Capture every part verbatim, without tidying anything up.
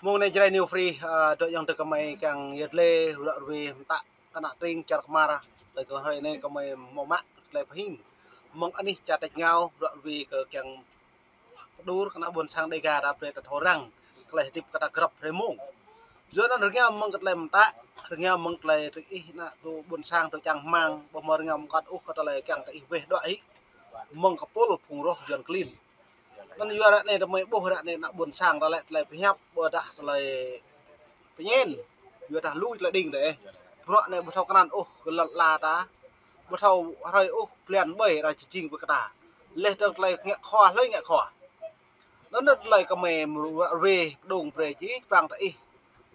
Mơ̆ng anai Jrai New Free, ơ, dŏ ayŏng adơi gơmơi kiăng yơh lĕ ră ruai mơta kơ ană tring čar kơmar, tơlơi kơ hrơi anai gơmơi hmâo mă tơlơi pơhing mơ̆ng anih čar tač rơngiao ră ruai kơ kiăng pơđur kơ ană ƀôn sang Dêga ta brơi ta thâo răng tơlơi hơdip kơ ta grăp hrơi mông. Yua anŭn rơngiao mơ̆ng kơ tơlơi mơta, rơngiao mơ̆ng tơlơi tring ih ană tơ ƀôn sang tơ čang hmang, ƀu hmâo rơngiao mơkŏn ôh kơ tơlơi kiăng tơ ih weh đuaĭ hĭ mơ̆ng kơpul phung roh Yuan klin. Anŭn yua ră anai tơmơi ƀuh ră anai ană ƀôn sang ta lĕ tơlơi pơhiăp ƀôdah tơlơi pơñen. Yua dah lui tơlơi đing dêh. Bruă anai ƀu thâo krăn ôh kơ lŏn ala ta. Ƀu thâo hrơi ôh blan ƀơi rai jing ƀơi kơ ta. Leh dơ̆ng tơlơi ngă khua, hlơi ngă khua. Anŭn tơlơi gơmơi ră ruai pơđung brơi či păng tơ ih.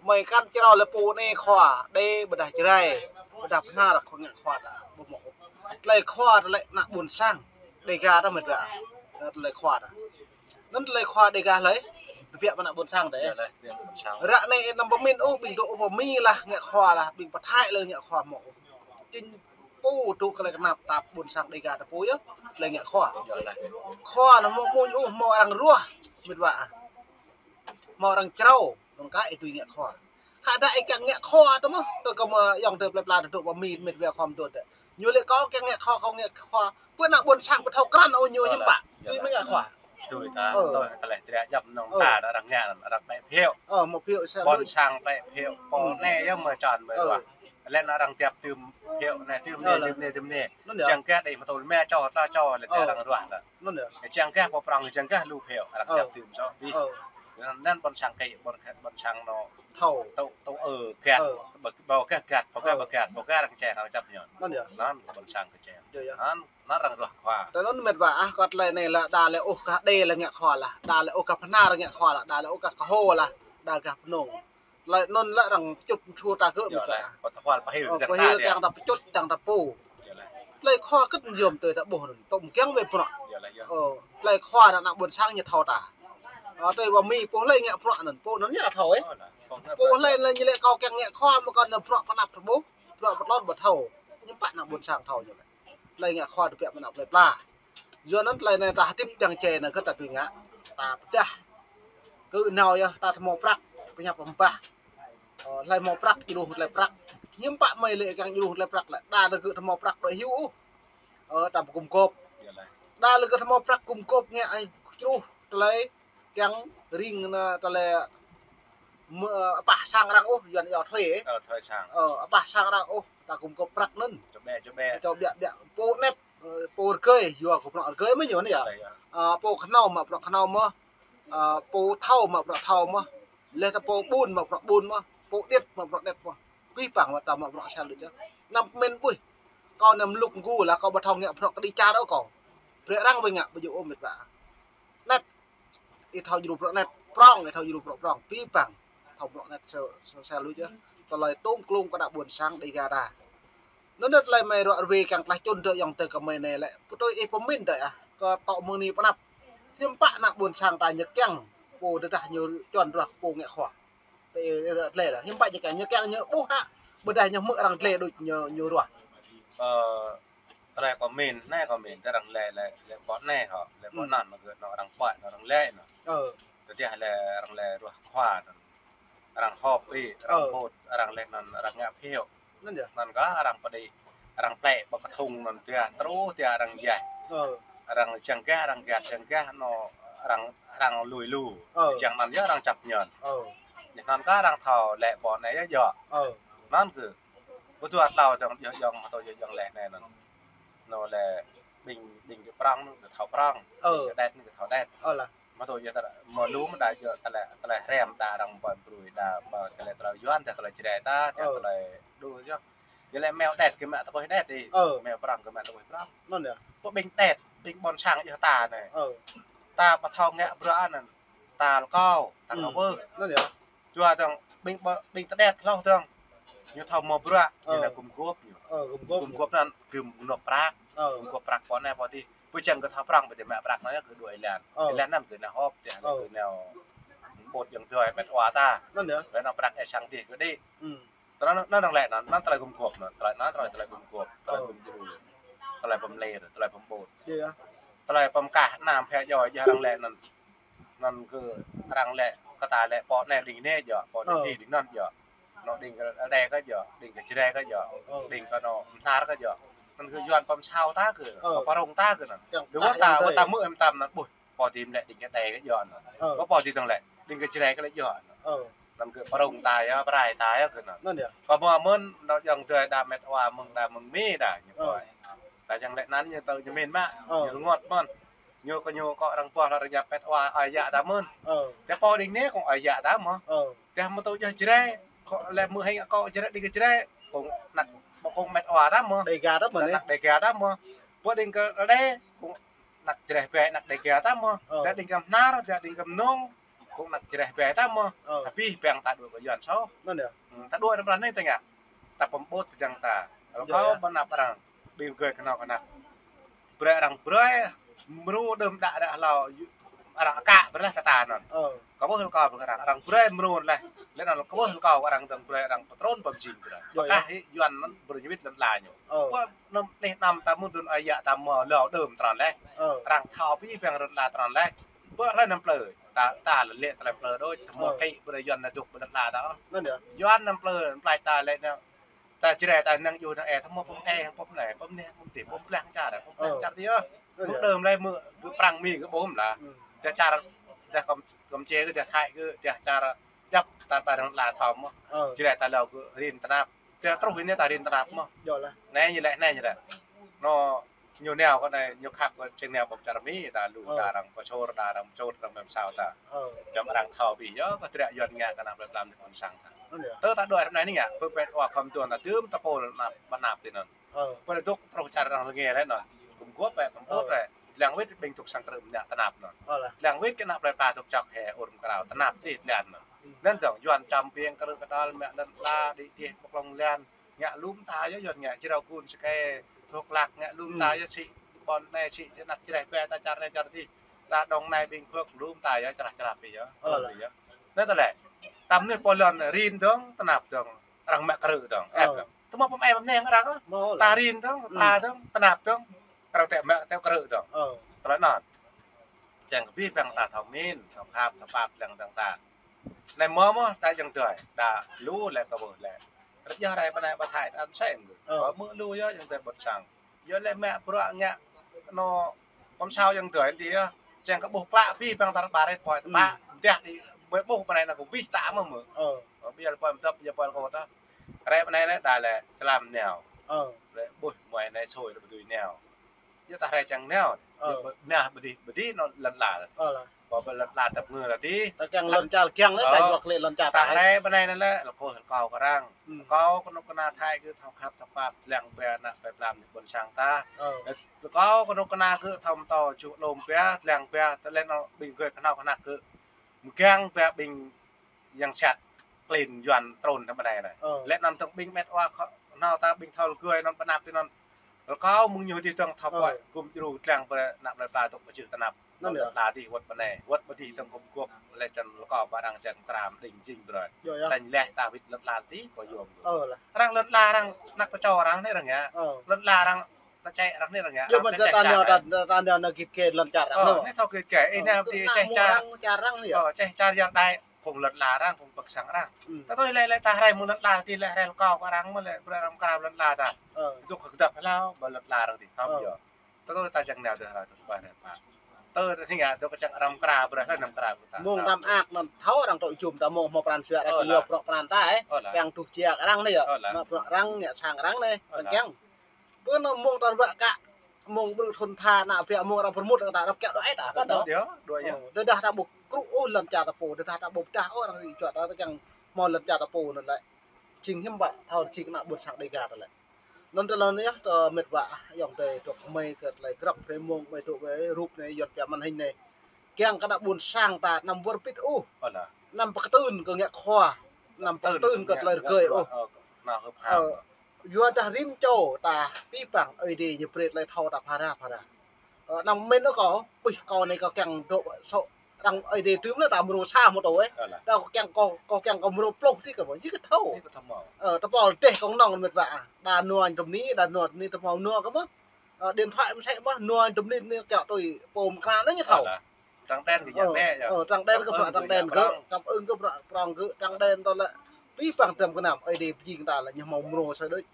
Mơi kăn črâo lĕ pô anai khua, Đê ƀôdah Jrai, ƀôdah Bahnar khua ngă khua ta, ƀu hmâo ôh. Tơlơi khua ta lĕ ană ƀôn sang Dêga ta mơ̆n ta. Tơlơi khua ta. Anŭn tơlơi khua Dêga hlơi, tơbiă mơ̆ng ană ƀôn sang dêh. Yơh lĕ, tơbiă ƀôn sang. Ră anai anăm pơmĭn ôh, ƀing dŏ pơ Mi lah ngă khua lah, ƀing pơ Thái lah ngă khua hmâo ôh. Jing pô dŏ kơ tơlơi kơnap ta ƀôn sang Dêga ta pô yơh, tơlơi ngă khua. Yơh lĕ. Khua anŭn hmâo mơ̆n ôh, hmâo arăng ruah, mĭt wa. Hmâo arăng črâo, anŭn kơ ih tui ngă khua. Khă dah ih kiăng ngă khua tơ mơ̆, tơ kơ mơ̆ ayŏng adơi plơi pla tơ dŏ pơ Mi mĭt wa khom dŏ dêh. Ñu lĕ kâo kiăng ngă khua, kâo ngă khua. Pơ ană ƀôn sang ƀu thâo krăn ôh ñu hiư̆m pă. Tui mơ̆ ngă khua. Tui ta, tui tơlơi tơlơi jăp nŏng ta arăng ngă, arăng pĕ phiêu. Ơ, hmâo phiêu sa ƀôn sang pĕ phiêu, pô anai yơh mơi čan mơi ruah. Lĕ anŭn arăng tiăp tơm phiêu anai tơm anai, tơm anai, tơm anai. Čang kơ đĭ mơtô mĕ čô, tla čô, lĕ tơlơi arăng ruah ta. Anŭn yơh. Čang kơ pô prong, čang kơ lu phiêu, arăng tiăp tơm čô. Anŭn ƀôn sang kơ, ƀôn kơ, ƀôn sang anŭn. Thâo. Tŭ, tŭ, ơ, găt. Ƀu, ƀu găt, găt, ƀu găt, ƀu găt, ƀu găt, arăng čang, arăng čăp ñu. Anŭn yơh. Anŭn ƀôn sang kơ čang. Yơh, yơh. Anŭn, anŭn arăng ruah khua. Tơ anŭn mĭt wa ah, kơ tơlơi anai lah, đa lĕ ôh kơ Đê lah ngă khua lah, đa lĕ ôh kơ Bahnar ngă khua lah, đa lĕ ôh kơ Kơho lah, đa gah Pơnông. Tơlơi anŭn lĕ arăng pơčŭt mơčhur ta gơ̆ mĭt wa ah. Ơ, pơhil kiăng ta pơčŭt kiăng ta pô. Tơlơi khua kơ̆t yôm tui ta ƀuh anŭn, tŏm kiăng wĕ bruă. Ơ, tơlơi khua ană ƀôn sang ñu thâo ta. Ơ, tui pơ Mi pô hlơi ngă bruă anŭn, pô anŭn ñu thâo ôh. Pô hlơi lĕ ñu lĕ kâo kiăng ngă khua mơ̆ kâo anŭn bruă pơnap ta ƀuh, bruă pơtlon ƀu thâo. Ñu pă ană ƀôn sang thâo ñu lĕ. Tơlơi ngă khua tơbiă mơ̆ng ană plơi pla. Yua anŭn tơlơi anai ta hơdip čang čê anŭn kơ ta tui ngă. Ta pơdah. Kơ nao yơh ta hmâo prăk, pơhiăp pơmbah. Ơ, hlơi hmâo prăk, djru tơlơi prăk. Hiư̆m pă mơi lĕ kiăng djru tơlơi prăk lĕ. Đa lĕ gơ̆ hmâo prăk đuaĭ hyu ôh. Ơ, ta ƀu gum gôp. Đa lĕ gơ̆ hmâo prăk gum gôp ngă ai djru tơlơi kiăng ring anŭn tơlơi mơ-, apah sang arăng ôh, Yuan iâu thuê. Ơ, thuê sang. Ơ, apah sang arăng ôh, ta gum gôp prăk anŭn. Čô ƀĕ, čô ƀĕ. Čô ƀĕ, ƀĕ, pô anet, ơ, pô rơgơi, yua kơ bruă rơgơi mơ̆ ñu anai yơh. Ơ, pô khnâo mă bruă khnâo mơ̆. Ơ, pô thâo mă bruă thâo mơ̆. Leh ta pô ƀun mă bruă ƀun mơ̆. Pô điêt mă bruă điêt mơ̆. Pih păng mă ta mă bruă sel đôč yơh. Anăm pơmĭn ƀuh. Kâo anăm lŭk gŭ lah kâo ƀu thâo ngă bruă kơđi čar ôh kâo. Brơi arăng wĕ ngă ƀu djơ̆ ôh mĭt wa. Anet. Ih thâo djru bruă anet, prong, ih thâo djru bruă prong, pih păng. Thâo bruă anet sel, sel, sel đôč yơh. Tơlơi tŏm klung kơ ană ƀôn sang Dêga ta. Anŭn tơlơi mơi ră ruai kiăng tơlơi čun dŏ ayŏng adơi gơmơi anai lĕ. Pơtui ih pơmĭn dêh ah, kơ tŏ mơ̆ng anai pơ anăp. Hiư̆m pă ană ƀôn sang ta ñu kiăng, pô tơdah ñu čun ruah pô ngă khua. Tơ ih ră tơlơi lah, hiư̆m pă ñu kiăng, ñu kiăng ñu ƀuh hă. Ƀôdah ñu hmư̆ arăng tơlơi đôč ñu, ñu ruah. Ơ, tơlơi kâo mĭn, anai kâo mĭn, tơ arăng lĕ, lĕ, lĕ pô anai hŏ, lĕ pô anŭn, anŭn gơ̆, anŭn arăng pơ̆t, anŭn arăng lĕ, anŭn. Tơdah lĕ arăng lĕ ruah khua, anŭn arăng họp ih, arăng ƀôt, arăng lĕ anŭn arăng ngă phiêu. Anŭn yơh. Anŭn kơ arăng pơđĭ, arăng plĕ ƀơi kơthŭng anŭn tơdah, truh tơdah arăng djai. Arăng čang gah, arăng găt, čang gah, anŭn arăng, arăng lui lu. Čang anŭn yơh arăng čăp ñu. Anŭn kơ arăng thâo lĕ pô anai yơh djơ̆. Anŭn kơ Ƀu dua tlâo dơ̆ng, djơ̆ dơ̆ng, mă tơ djơ̆ dơ̆ng leh anai anŭn. Anŭn lĕ ƀing, ƀing kơ prong, kơ thâo prong, ƀing kơ đet, kơ thâo đet. Mă tơ djơ̆ tơlơi, mơ̆ lu mơ̆ đa djơ̆ tơlơi, tơlơi hrăm đa arăng ƀơi brui, đa ƀơi tơlơi, tơlơi Yuan, tơlơi Jrai ta, tơlơi đu yơh. Djơ̆ lĕ meo đet kơ mă tơkuih đet ih. Meo prong kơ mă tơkuih prong. Anŭn yơh. Pô ƀing đet, ƀing ƀôn sang djơ̆ ta anai. Ta ƀu thâo ngă bruă anŭn. Ta lơkâo, ta lơkâo. Anŭn yơh. Yua dơ̆ng, ƀing, ƀing tơđet hloh dơ̆ng. Ñu thâo mă bruă, ñu nao gum gôp ñu. Gum gôp anŭn gum nộp prăk. Gum gôp prăk pô anai pô adih. Pô čang kơ thâo prong, pô adih mă prăk anŭn yơh kơ dua ih lan. Ih lan anŭn kơ nao họp, tơdah kơ nao ƀôt ayŏng adơi met wa ta. Anŭn yơh. Lĕ nao prăk ih sang adih kơ đĭ. Tơlơi anŭn, anŭn lĕ anŭn, anŭn tơlơi gum gôp anŭn, tơlơi anŭn, tơlơi, tơlơi gum gôp, tơlơi gum djru, tơlơi pơmlĕr, tơlơi pơƀôt. Tơlơi pơmkah, anăm phe djai, djai arăng lĕ anŭn, anŭn kơ arăng lĕ Kơ ta lĕ pô anai đing anai djơ̆, pô đing adih đing anŭn djơ̆. Anŏ đing kơ Ade kơ djơ̆, đing kơ Jrai kơ djơ̆, đing kơ anŏ Mơhnar kơ djơ̆. Anŭn kơ Yuan pơmsao ta kơ, pơrông ta kơ anŭn. Lu wơ̆t ta, wơ̆t ta hmư̆ hăm tam anŭn, ƀuh, pô adih lĕ đing kơ Ade kơ djơ̆ anŭn. Wơ̆t pô adih dơ̆ng lĕ đing kơ Jrai kơ lĕ djơ̆ anŭn. Anŭn kơ pơrông ta yơh, pơrai ta yơh kơ anŭn. Kơ mơ̆ mơ̆n, anŏ ayŏng adơi đa met wa mơ̆ng đa mơ̆ng Mi đa, ñu pơ̆i. Ta čang lĕ anŭn ñu tơ ñu min mă, ñu rơngot mơ̆n. Ñu kơ ñu kơ arăng boh lŏn rơñap met wa ơi yă ta mơ̆n. Tơ pô đing anai kơ ơi yă ta mơ̆n. Tơ mơ̆ tơ djơ̆ Jrai, kơ lĕ mơ̆ hing kơ Jrai đing kơ Jrai, kơ anăk, kơ met wa ta mơ̆n. Dêga ta mơ̆n, anăk Dêga ta mơ̆n. Pô đing kơ Ade, kơ anăk Jrai ƀĕ, anăk Dêga ta mơ̆n. Tơ đing kơ Mơhnar, tơ đing kơ Mơnông, kơ anăk Jrai ƀĕ ta mơ̆n. Tơpă ƀing ta đuaĭ kơ Yuan soh. Ta đuaĭ anŭn pran anai tơ ngă. Ta pơƀut tơdang ta. Rơkâo pơanăp arăng. Ƀing gơ̆ kơnâo kơnăk. Brơi arăng brơi, mrô đơ̆m đă đă hlâo, arăng akă brơi laih kơ ta anŭn. Kơ ƀuh rơkâo brơi arăng, arăng brơi mrô laih. Lĕ anŭn kơ ƀuh rơkâo arăng dơ̆ng brơi arăng pơtrun pơmjing brơi. Pơkah hĭ Yuan anŭn brơi ñuit lŏn ala ñu. Ƀuh anŭn anai anăm ta mơ̆n đun ơi yă ta mơ̆ hlâo đơ̆m trơn laih. Arăng thâo pih ƀing lŏn ala trơn laih. Ƀuh hlơi anăm plư. Ta, ta lĕ lĕ ta lĕ plư đôč, ta mơ̆ kĭ brơi Yuan anai dŏ ƀơi lŏn ala ta. Yuan anăm plư, plai ta lĕ anai ta Jrai ta năng djru năng e, ta mơ̆ pơm e, pơm anai, pơm anai, pơm adih, pơm blah čar, pơm blah čar adih. Mơ̆ đơ̆m lĕ mơ̆ kơ Prang Mi kơ ƀuh mơ̆n lah. Tơ čar, tơ Kam, Kampuchia kơ, tơ Thái kơ, tơ čar djŏp ta ƀơi lŏn ala thâo mơ̆n. Jrai ta hlâo kơ rin tơnap. Tơ truh anai ta rin tơnap mơ̆n. Anai ñu lĕ, anai ñu lĕ. Anŏ ñu nao kơ anai, ñu khăp kơ čang nao ƀơi čar Mi, đa lu, đa arăng pơsur, đa arăng pơsur, đa arăng mơ̆n pơmsao ta. Čăm arăng thâo pih yơh, kơ trĕ Yuan ngă kơ anăp plơi pla mơnuih ƀôn sang ta. Tơ ta đuaĭ ră anai anai ngă, pơpet wa khŏm tuan ta đơ̆m ta pô anăp, pơanăp tui anŭn. Pơ anai dŏ truh čar arăng lơngeh laih anŭn. Kơkuh gơ̆p, pơƀut laih. Lăng wĭt ƀing dŏ sang krư̆ mơnă tơnap anŭn. Lăng wĭt kơ anăp plơi pla dŏ čŏk hĭ ur mơkrao tơnap tih tlan anŭn. Anŭn dơ̆ng Yuan čăm ƀing krư̆ kơdăl mă lŏn ala đĭ tih ƀơ̆ng lŏn lan. Ngă lŏm ta yơh Yuan ngă jrao gun sơkai thŏk lăk ngă lŏm ta yơh sĭ ƀôn anai sĭ čơnăk Jrai ƀĕ ta čar anai čar adih. Đa Đồng Nai ƀing phŏk lŏm ta yơh črah črah pih yơh. Anŭn tơlơi. Tăm anai pô lŏn rin dơ̆ng tơnap dơ̆ng. Arăng mă krư̆ dơ̆ng. Tơ mơ̆ pơm e pơm anai arăng. Ta rin dơ̆ng, ta dơ̆ng, tơnap dơ̆ng. Arăng tĕ mă tĕ krư̆ dơ̆ng. Tơlơi anŭn. Čang kơ pih ƀing ta thâo min, thâo khăp, thâo pap lăng dơ̆ng ta. Anai mơ̆ mơ̆, đa ayŏng adơi, đa lu lĕ kơ ƀuh lĕ. Rơ̆ yơh rai pơ anai pơ Thái ta sem gơ̆. Kơ mơ̆ lu yơh ayŏng adơi ƀôn sang. Yơh lĕ mă bruă ngă anŏ pơmsao ayŏng adơi adih yơh. Čang kơ ƀuh klă pih ƀing ta rơpa rai pơ̆i tơpă. Dah đĭ ƀuh pơ anai anai kơ pih ta mơ̆ mơ̆. Ƀiă lĕ pơ̆i mơdăp, ƀiă pơ̆i kơ ta. Rai pơ anai anai đa lĕ čơlam nao. Lĕ ƀuh mơi anai sui lĕ ƀu dưi nao. Yơh ta rai čang nao. Yơh ƀu nao ƀu dih, ƀu dih anŏ lŏn ala. Ƀu ƀu lŏn ala tơpă ngă adih. Ta kiăng lŏn čar kiăng lĕ, ta juă lĕ lŏn čar ta. Rai pơ anai anai lĕ, rơkâo rơkâo kơ arăng. Rơkâo kơ anŏ kơna Thái kơ thâo khăp thâo pap lăng ƀĕ anăp plơi pla mơnuih ƀôn sang ta. Rơkâo kơ anŏ kơna kơ thâo mơtô čuh lŏm ƀĕ, lăng ƀĕ, tơlơi anŏ ƀing gơ̆ kơnâo kơnăk kơ mơgang ƀĕ ƀing yang sat klin Yuan trŭn tơ pơ anai anai. Lĕ anŭn tơ̆ng ƀing met wa kơ nao ta ƀing thâo lơgơi anŭn pơanăp tui anŭn. Rơkâo mơ̆ng ñu adih tơ̆ng thâo pơ̆i gum djru lăng ƀĕ anăp plơi pla dŏ pơjưh tơnap. Anŭn lĕ ta adih wơ̆t pơ anai, wơ̆t ƀu dih tơ̆ng gum gŏp lĕ čang rơkâo ƀă arăng čang kram đing jing brơi. Tañ lĕ ta wĭt lŏn ala adih pơyom. Arăng lŏn ala arăng anăk tơčô arăng anai arăng ngă. Lŏn ala arăng tơčĕ arăng anai arăng ngă. Yơh mơ̆n ta nao, ta nao anai git gai lŏn čar arăng. Anai thâo git gai, ih nao ƀu dih čeh čar. Čar arăng anai yơh. Čeh čar yar đai. Phung lŏn ala arăng, phung pơk sang arăng. Ta tui lĕ, lĕ ta rai mơ̆ng lŏn ala adih lĕ rai rơkâo kơ arăng mơ̆ lĕ brơi arăng mơkra lŏn ala ta. Dŏ kơ kơdăp hlâo ƀơi lŏn ala arăng adih thâo yơh. Ta tui ta čang nao tui hlâo tui ƀơi anai pă. Tui anai ngă dŏ kơ čang arăng mơkra brơi hlâo anăm mơkra. Mơ̆ng tam ak anŭn thâo arăng tŏ jum ta mơ̆ng hmâo pran jua arăng či yua prŏ pran ta ê. Kiăng tuh jia kơ arăng anai yơh. Mă prŏ arăng ngă sang arăng anai. Kiăng Pơ anŭn mơ̆ng ta ruă kă, mơ̆ng ƀrư̆ thŭn tha ană ƀiă mơ̆ng arăng pơrmut kơ ta arăng kiăng đuaĭ ta, kơ anŭn. Đuaĭ yơh, đuaĭ yơh. Tơdah ta ƀu krŭ ôh lŏn čar ta pô, tơdah ta ƀu pơdah ôh arăng či juă ta, ta kiăng hmâo lŏn čar ta pô anŭn lĕ. Jing hiư̆m pă, thâo jing kơ ană ƀôn sang Dêga ta lĕ. Anŭn tơlơi anai yơh, tơ met wa, ayŏng adơi, dŏ kơmơi kơ tơlơi grăp hrơi mơ̆ng, mơi dŏ wai rup anai, Yuan pia màn hình anai. Kiăng kơ ană ƀôn sang ta anăm wơr bĭt ôh. Anăm pơkơtưn kơ ngă khua, anăm pơkơtưn kơ tơlơi rơgơi ôh. Yua dah rĭm čô ta pơpă Ơi Adai ñu brơi tơlơi thâo ta phara phara. Ơ, anăm mĭn ôh kâo, pih kâo anai kâo kiăng dŏ sŏ arăng Ơi Adai tŭm anai ta mrô sa mơtô ê. Ta kâo kiăng kâo, kâo kiăng kâo mrô pluh tih kâo, yua kơ thâo. Tơpă dêh kông nong met wa. Đa nua tơm anai, đa nua tơm anai tơpă nua kơ mơ̆. Ơ, điện thoại mơsĕ mơ̆, nua tơm anai, anai kiăng tui pô mơkra anai ñu thâo. Trắng đen kơ Ơ, giăm mĕ yơh. Ơ, trắng đen kơ bruă trắng đen kơ, cảm ứng kơ bruă prong kơ, trắng đen tơlơi. Abih bang tơm kơnam, Ơi Adai pơjing ta lĕ ñu hmâo mrô soi đôč.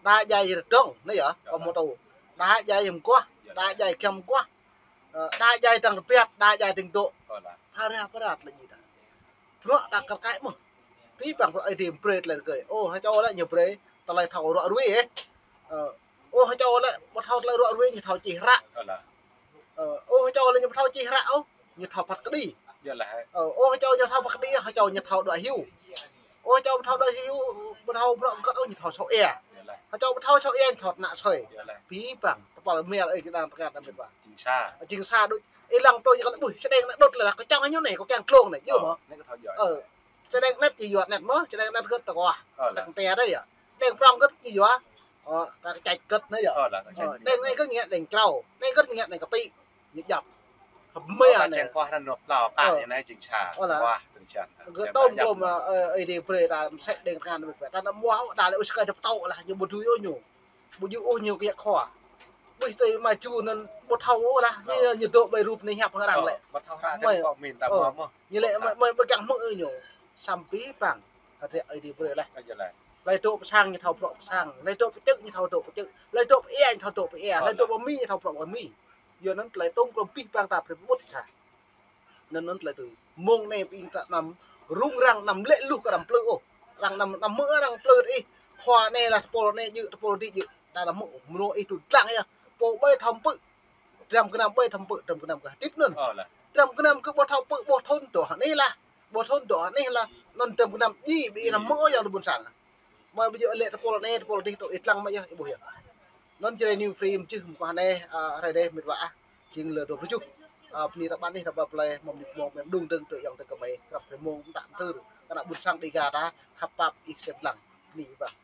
Đa jai rơdong, anai yơh, kơ mô tô. Đa jai mơguah, đa jai kiăng mơguah. Ơ, đa jai tăng rơpiat, đa jai tăng dŏ. Ơ lah. Phara phara tơlơi ji ta. Bruă ta kar kaĭ mơ̆n. Abih bang bruă Ơi Adai brơi tơlơi rơgơi. Ơ, ha čô lĕ ñu brơi, tơlơi thâo ruă ruai, ơ. Ơ, ơ, ha čô lĕ, ƀu thâo tơlơi ruă ruai, ñu thâo čih hră. Ơ lah. Ơ, ơ, ha čô lĕ ñu ƀu thâo čih hră, ơ, ñu thâo phat kơđi. Ơ, ơ, ha čô ñu thâo phat kơđi, ha čô ñu thâo đuaĭ hyu. Ơ, ha čô ƀu thâo đuaĭ hyu, ƀu thâo bruă gơ̆t, ơ, ñu thâo sô ia. Ha čô ƀu thâo sô ia, ñu thâo tơnă soi. Abih bang, tơpăl mơ̆, ơi, kơ đang tơngan, đang mĕt wa. Jing sa. Jing sa đôč. Ih lăng tui ñu kơ lĕ, ƀuh, čơđeng anai đôč lĕ, kơ čong ñu anai, kơ kiăng klông anai, yua mơ̆n. Anai kơ thâo yua. Ơ, čơđeng anet či yua anet mơ̆n, čơđeng anet gơ̆t tơguah. Ơ lah. Tơ̆ng tia đơi yơh. Čơđeng prong gơ̆t či yua. Ơ, ta kơ čač gơ̆t anai yơh. Ơ lah, ta kơ čač gơ̆t. Čơđeng anai gơ̆t ñu ngă čơđeng črâo. Anai gơ̆t ñu ngă čơđeng kơpĭ. Ñu djăp. Hmâo ta čang kuah anŭn nộp tlâo pă, ơ, ñu anai jing sa. Ơ lah. Kuah tơ̆ng čang. Gơ̆t tơm klôm, ơ, Ơi Adai brơi ta mơsĕ đeng tơngan mĕt wa. Ta anăm mơ̆ hŏ, đa lĕ ôh sơkai dŏ pơtô lah, ñu ƀu dưi ôh ñu. Ƀu djơ̆ ôh ñu kơ yak khua. Ƀuh tui mă ču anŭn ƀu thâo ôh lah. Ñu, ñu dŏ ƀơi rup anai hiăp hăng arăng lĕ. Ƀu thâo hră mơ̆, kơ pơmin ta mơ̆ mơ̆n. Ñu lĕ mơ̆, mơ̆, mơ̆ kiăng hmư̆ ñu. Samơ̆ abih bang. Hơdră Ơi Adai brơi laih. Ơi Adai laih. Hlơi dŏ pơ sang ñu thâo bruă pơ sang. Hlơi dŏ pơ čư̆ ñu thâo dŏ pơ čư̆. Hlơi dŏ pơ ia ñu thâo dŏ pơ ia. Hlơi dŏ pơ mi ñu thâo bruă pơ mi. Yua anŭn tơlơi tơm klôm abih bang ta brơi pơmŭt sa. Anŭn, anŭn tơlơi tui. Mơ̆ng anai ƀing ta anăm rŭng răng anăm lĕ luh kơ arăng plư ôh. Arăng anăm, anăm hmư̆ arăng plư ih. Khua anai lah tơpul anai djơ̆, tơpul adih djơ̆. Ta anăm hmư̆ ôh, mơnô ih tŭ dlăng yơh. Pô ƀơi thâo pơpư̆. Tơm kơnam ƀơi thâo pơpư̆, tơm kơnam kơ hơdip anŭn. Ơ lah. Tơm kơnam kơ ƀu thâo pơpư̆, ƀu thâo dŏ anai lah. Ƀu thâo dŏ anai lah. Anŭn tơm kơnam ji ƀing anăm hmư̆ ôh yang tơ ƀôn sang. Mơ̆ ƀu djơ̆ lĕ tơpul anai, tơpul adih tŭ ih dlăng mơ̆ yơh, ih ƀuh yơh. Anŭn Jrai New Frame čih mơguah anai, ơ, hrơi anai mĕt wa ah. Jing lơ dua pluh tơjuh. Ơ, bơni rơbat anai, rơbat plơi, mơ̆ng mơ̆ng mơ̆ng mơ̆ng đung dơ̆ng tui yang tơ kơmơi, krăp mơ̆ng mơ̆ng mơta mơtưr. Kơ ană ƀôn sang Dega ta, khăp pap ih sep lăng. Bơni abih bang.